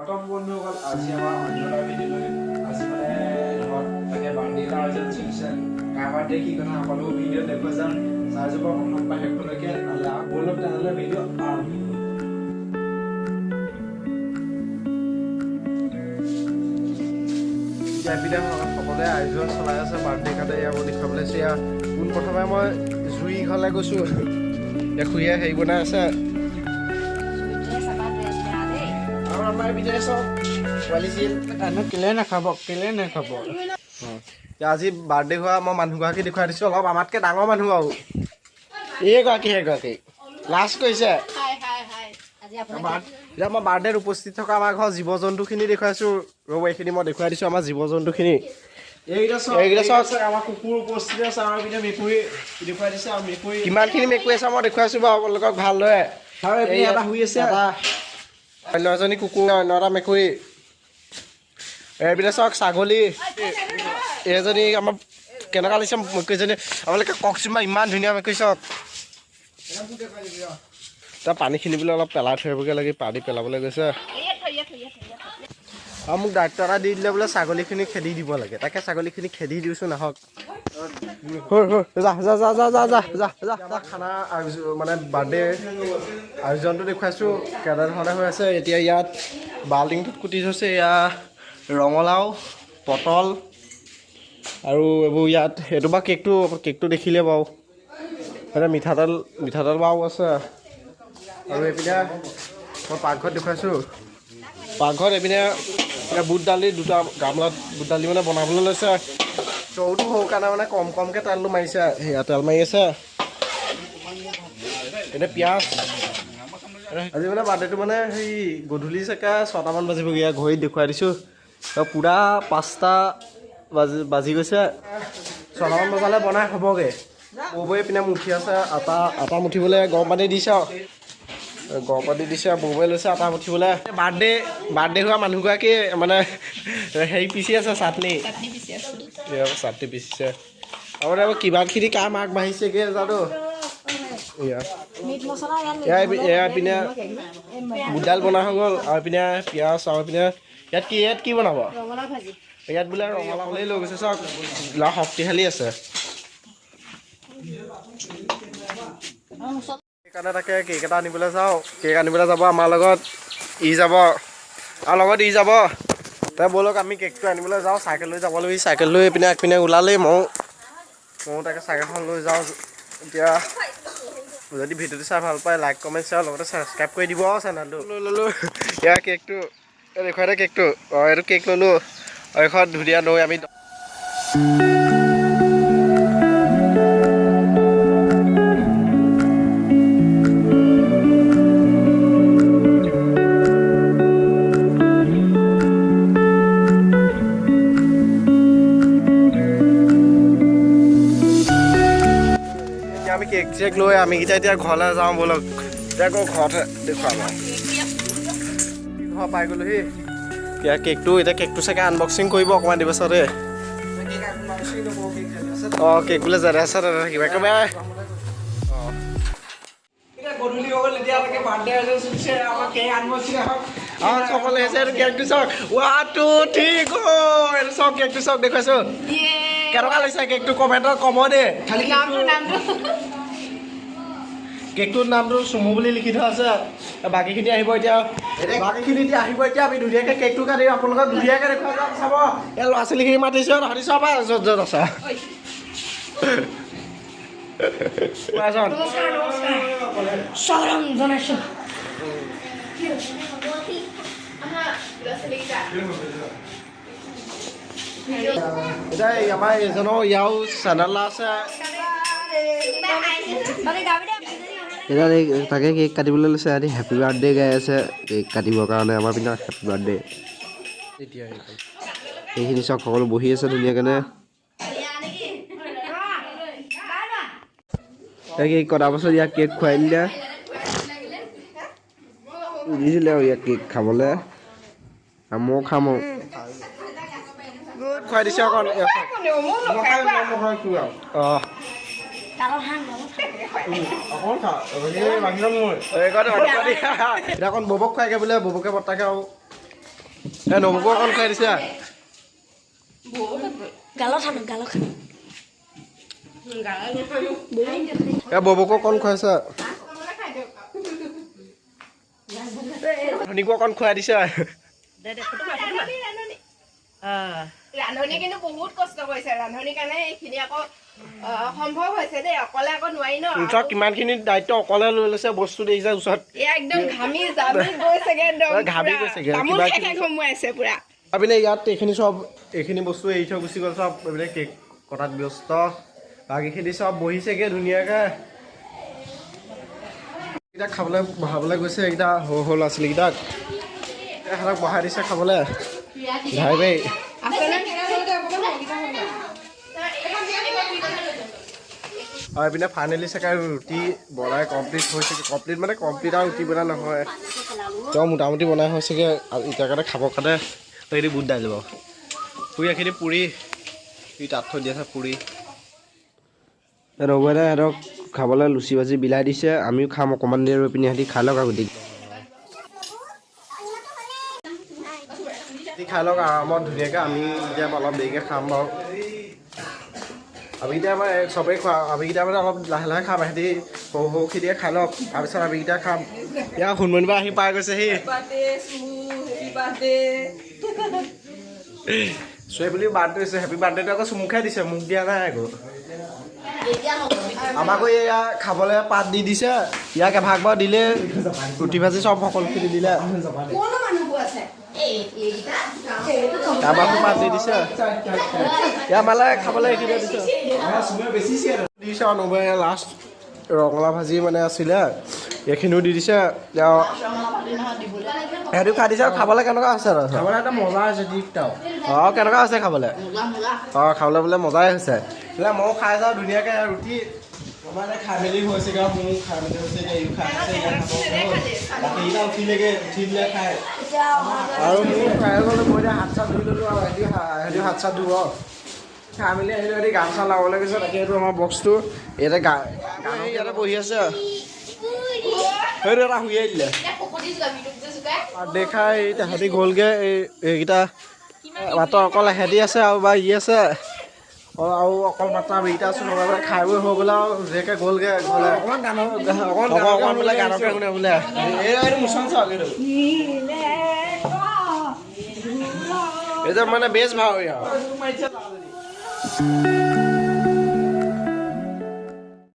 প্ৰথম বন্ধুসকল, আজি আমাৰ অন্য এটা ভিডিঅ' লৈ আজি মানে ঘৰত তাকে বাৰ্থডে এটা আয়োজন চলিছে। কাৰ বাৰ্থডে কি কথা সকলো ভিডিঅ' দেখুৱাই যাম, চাই যাব প্ৰথম পৰা শেষলৈকে। ব'লক তেনেহ'লে ভিডিঅ' আৰম্ভ। এতিয়া সকলোৱে আয়োজন চলাই আছে বাৰ্থডে কাৰণে। এয়া মই দেখুৱাবলৈ লৈছোঁ। এয়া পোনপ্ৰথমে মই জুই ঘৰলৈ গৈছোঁ। এতিয়া খুৰীয়ে হেৰি বনাই আছে আৰু আমাৰ এইপিনে চব পোৱালি কেলে নাখাব, কেলে নাখাব। আজি বাৰ্থডে হোৱা মই মানুহগৰাকী দেখুৱাই দিছোঁ, অলপ আমাতকৈ ডাঙৰ মানুহ আৰু এইগৰাকী, সেইগৰাকী লাজ কৰিছে। এতিয়া মই বাৰ্থডেত উপস্থিত থকা আমাৰ ঘৰৰ জীৱ জন্তুখিনি দেখুৱাইছোঁ। ৰ'ব, এইখিনি মই দেখুৱাই দিছোঁ আমাৰ জীৱ জন্তুখিনি। এইকেইটা চাওক, আমাৰ কুকুৰ উপস্থিত আছে আৰু এইপিনে মেকুৰী দেখুৱাই দিছে। আৰু মেকুৰী কিমানখিনি মেকুৰী আছে মই দেখুৱাইছোঁ বাৰু আপোনালোকক ভালদৰে। আৰু এইপিনে এটা শুই আছে, এটা অন্য এজনী কুকুৰ, অন্য এটা মেকুৰী। এইপিনে চাওক ছাগলী এইজনী আমাৰ কেনেকুৱা লাগিছে মেকুৰীজনী, আপোনালোকে কওকচোন বাৰু, ইমান ধুনীয়া মেকুৰী চাওক। তাৰ পানীখিনি বোলে অলপ পেলাই থৈ আহিবগৈ লাগে, পানী পেলাবলৈ গৈছে। আৰু মোক দায়িত্ব এটা দি দিলে বোলে ছাগলীখিনি খেদি দিব লাগে, তাকে ছাগলীখিনি খেদি দিওঁচোন, আহক। যা যা যা যা যা যা যা যা। খানা মানে বাৰ্থডে আয়োজনটো দেখুৱাইছোঁ কেনেধৰণে হৈ আছে। এতিয়া ইয়াত বাল্টিংটোত কুটি থৈছে এয়া ৰঙালাও, পটল আৰু এইবোৰ ইয়াত। এইটো বা কেকটো, কেকটো দেখিলে বাৰু মানে মিঠাতেল, মিঠাতেল বাৰু আছে। আৰু এইপিনে মই পাকঘৰত দেখুৱাইছোঁ। পাকঘৰত এইপিনে বুট দালি দুটা গামলাত বুট দালি মানে বনাবলৈ লৈছে। চৰুটো সৰু কাৰণে মানে কম কমকৈ তেলটো মাৰিছে, সেয়া তেল মাৰি আছে। এতিয়া পিঁয়াজ। আজি মানে বাৰ্থডেটো মানে সেই গধূলি চাগে 6টামান বাজিবগৈ। ইয়াৰ ঘড়ীত দেখুৱাই দিছোঁ, পূৰা 5টা বাজি গৈছে। 6টামান বজালৈ বনাই হ'বগৈ। বৌবৌয়ে এইপিনে মুঠি আছে আটা, আটা মুঠিবলৈ গৰম পানী দিছে আৰু গৰম পানী দিছে। বৌবৌয়ে লৈছে আটা মুঠিবলৈ। বাৰ্থডে হোৱা মানুহগৰাকীয়ে মানে হেৰি পিচি আছে, চাটনি চাটনি পিচিছে। আৰু মানে কিমানখিনি কাম আগবাঢ়িছেগৈ জানো। এয়া এইপিনে বুট দাইল বনা হৈ গ'ল। আৰু এইপিনে পিঁয়াজ, আৰু এইপিনে ইয়াত কি, ইয়াত কি বনাব? ইয়াত বোলে ৰঙালাও লৈ গৈছে। চাওক, ল'ৰা শক্তিশালী আছে সেইকাৰণে তাকে কেক এটা আনিবলৈ যাওঁ। কেক আনিবলৈ যাব আমাৰ লগত ই যাব, আৰু লগত ই যাব। তাই ব'লক আমি কেকটো আনিবলৈ যাওঁ। চাইকেল লৈ যাব লাগিব। চাইকেল লৈ এইপিনে আগপিনে ওলালেই ময়ো ময়ো তাকে চাইকেলখন লৈ যাওঁ। এতিয়া যদি ভিডিঅ'টো চাই ভাল পায় লাইক, কমেণ্ট, শ্বেয়াৰ লগতে ছাবস্ক্ৰাইব কৰি দিব আৰু চেনেলটো। লৈ ল'লোঁ ইয়াৰ কেকটো, দেখুৱাই দে কেকটো। অঁ, এইটো কেক ল'লোঁ। এইখন ধুনীয়া নৈ। আমি আমি কেক চেক লৈ আমিকেইটা এতিয়া ঘৰলৈ যাওঁ ব'লক। এতিয়া আকৌ ঘৰতে দেখুৱাম। ঘৰ পাই গ'লোহি। এতিয়া কেকটো, এতিয়া কেকটো চাগে আনবক্সিং কৰিব অকণমান দিব চাগে। অঁ, কেক বোলে যেনে আছে তেনে থাকিব একেবাৰে। অঁ, সকলোৱে আহিছে। এইটো কেকটো চাওক, 1 2 3 গ'। এইটো চাওক, কেকটো চাওক, দেখুৱাইছোঁ কেনেকুৱা লাগিছে কেকটো, কমেণ্টত ক'ব দেই। খালি কেকটোৰ নামটো চুমু বুলি লিখি থোৱা আছে। বাকীখিনি আহিব এতিয়া, বাকীখিনি এতিয়া আহিব। এতিয়া আমি ধুনীয়াকৈ কেকটো কাটি আপোনালোকক ধুনীয়াকৈ দেখুৱাই যাম, চাব। এই ল'ৰা ছোৱালীখিনি মাতিছোঁ, তহঁতি চব য'ত য'ত আছে। এতিয়া আমাৰ এজনৰ ইয়াৰো চেনেল আছে। এতিয়া তাকে কেক কাটিবলৈ লৈছে। আজি হেপী বাৰ্থডে গাই আছে কেক কাটিবৰ কাৰণে। আমাৰ পিনে হেপী বাৰ্থডে। এতিয়া সেইখিনি চাওক, সকলো বহি আছে ধুনীয়াকৈ। কেক কটাৰ পাছত ইয়াক কেক খুৱাই দিলে, দিছিলে আৰু ইয়াক কেক খাবলৈ। ময়ো খাম আৰু খুৱাই দিছে অকণ। অঁ, এতিয়া অকণ ববক খুৱাইগে বোলে, ববকে বৰ্তাকে আৰু নবৌকো অকণ খুৱাই দিছে। ববকো অকণ খুৱাইছে, ধনীকো অকণ খুৱাই দিছে। ৰান্ধনী কিন্তু বহুত কষ্ট কৰিছে, ৰান্ধনীৰ কাৰণে এইখিনি আকৌ সম্ভৱ হৈছে দেই, অকলে আকৌ নোৱাৰি ন। কিমানখিনি দায়িত্ব অকলে লৈ লৈছে, বস্তু দেখিছে ওচৰত একদম ঘামি জামি গৈছেগে, একদম ঘামি গৈছেগে, তামোল খাই খাই ঘমুৱাইছে পুৰা। আপুনি ইয়াত এইখিনি চব এইখিনি বস্তু এৰি থৈ গুচি গ'ল, চব এইবিলাক কেক কটাত ব্যস্ত, বাকীখিনি চব বহিছেগে ধুনীয়াকৈ। এইকেইটা খাবলৈ বহাবলৈ গৈছে, এইকেইটা সৰু সৰু ল'ৰা ছোৱালীকেইটাক এহঁতক বহাই দিছে খাবলৈ। ভাই ভাই আৰু এইপিনে ফাইনেলি চাগে ৰুটি বনাই কমপ্লিট হৈছেগৈ। কমপ্লিট মানে কমপ্লিট আৰু ৰুটি বনাই নহয়, তেওঁ মোটামুটি বনাই হৈছেগৈ। এতিয়া কাৰণে খাবৰ কাৰণে এইখিনি বুট দাইল বাৰু, পুৰি এইখিনি পুৰি তাত থৈ দিয়া আছে পুৰি। ৰ'বই সিহঁতক খাবলৈ লুচি ভাজি বিলাই দিছে, আমিও খাম অকণমান দেৰি ৰৈ পিনি, সিহঁতি খাই লওক আগতে। খাই লওক আৰামত ধুনীয়াকৈ, আমি এতিয়া অলপ দেৰিকৈ খাম বাৰু। আমি এতিয়া আমাৰ চবেই খোৱা, আমিকেইটা মানে অলপ লাহে লাহে খাম, সিহঁতি সৰু সৰুখিনিয়ে খাই লওক, তাৰপিছত আমিকেইটা খাম। ইয়াৰ সোণমণি বা আহি পাই গৈছেহি। চুৱে বুলি বাৰ্থডে হৈছে, হেপী বাৰ্থডেটো আকৌ চুমুখে দিছে, মোক দিয়া নাই আকৌ। আমাকো এয়া খাবলৈ পাত দি দিছে, ইয়াক এভাগ বাৰু দিলে, ৰুটি ভাজি চব সকলোখিনি দিলে, আমাকো পাত দি দিছে, ইয়াৰ মানে খাবলৈ এইখিনি দিছে দিছে আৰু নবৌৱে লাষ্ট ৰঙালাও ভাজি মানে আছিলে, এইখিনিও দি দিছে, সেইটো খাই দিছে। আৰু খাবলৈ কেনেকুৱা হৈছে? খাবলৈ এটা মজা হৈছে। অঁ, কেনেকুৱা হৈছে খাবলৈ? অঁ, খাবলৈ বোলে মজাই হৈছে। ময়ো খাই যাওঁ ধুনীয়াকৈ ৰুটি মানে খাই মেলি হৈছেগৈ, আৰু ময়ো খাই মেলি হৈছে, এতিয়া খাই বাকীকেইটা উঠিলেগৈ, উঠি দিলে খাই। আৰু মোৰ খাই গ'লো, মই এতিয়া হাত চাত ধুই ল'লোঁ, আৰু সিহঁতি হাত চাত ধুব। খাই মেলি আহিলোঁ, সিহঁতি গান চান লগাবলৈ গৈছে। তাকে এইটো আমাৰ বক্সটো ইয়াতে গান ইয়াতে বহি আছে, সেইটো এটা শুইয়ে দিলে দেখাই। তাহাঁতি গ'লগৈ, এই এইকেইটা মাত্ৰ অকল এহেঁতি আছে আৰু বা ই আছে আৰু অকল মাত্ৰ আমি এইকেইটা আছোঁ। লগাই পেলাই খাই বৈ হৈ গ'ল আৰু ধুনীয়াকৈ গ'লগৈ ঘৰলৈ। অকণমান বোলে গানকে শুনে বোলে, এইটো মোচন চাওক, এইটো এইটো মানে বেছ ভাও আৰু।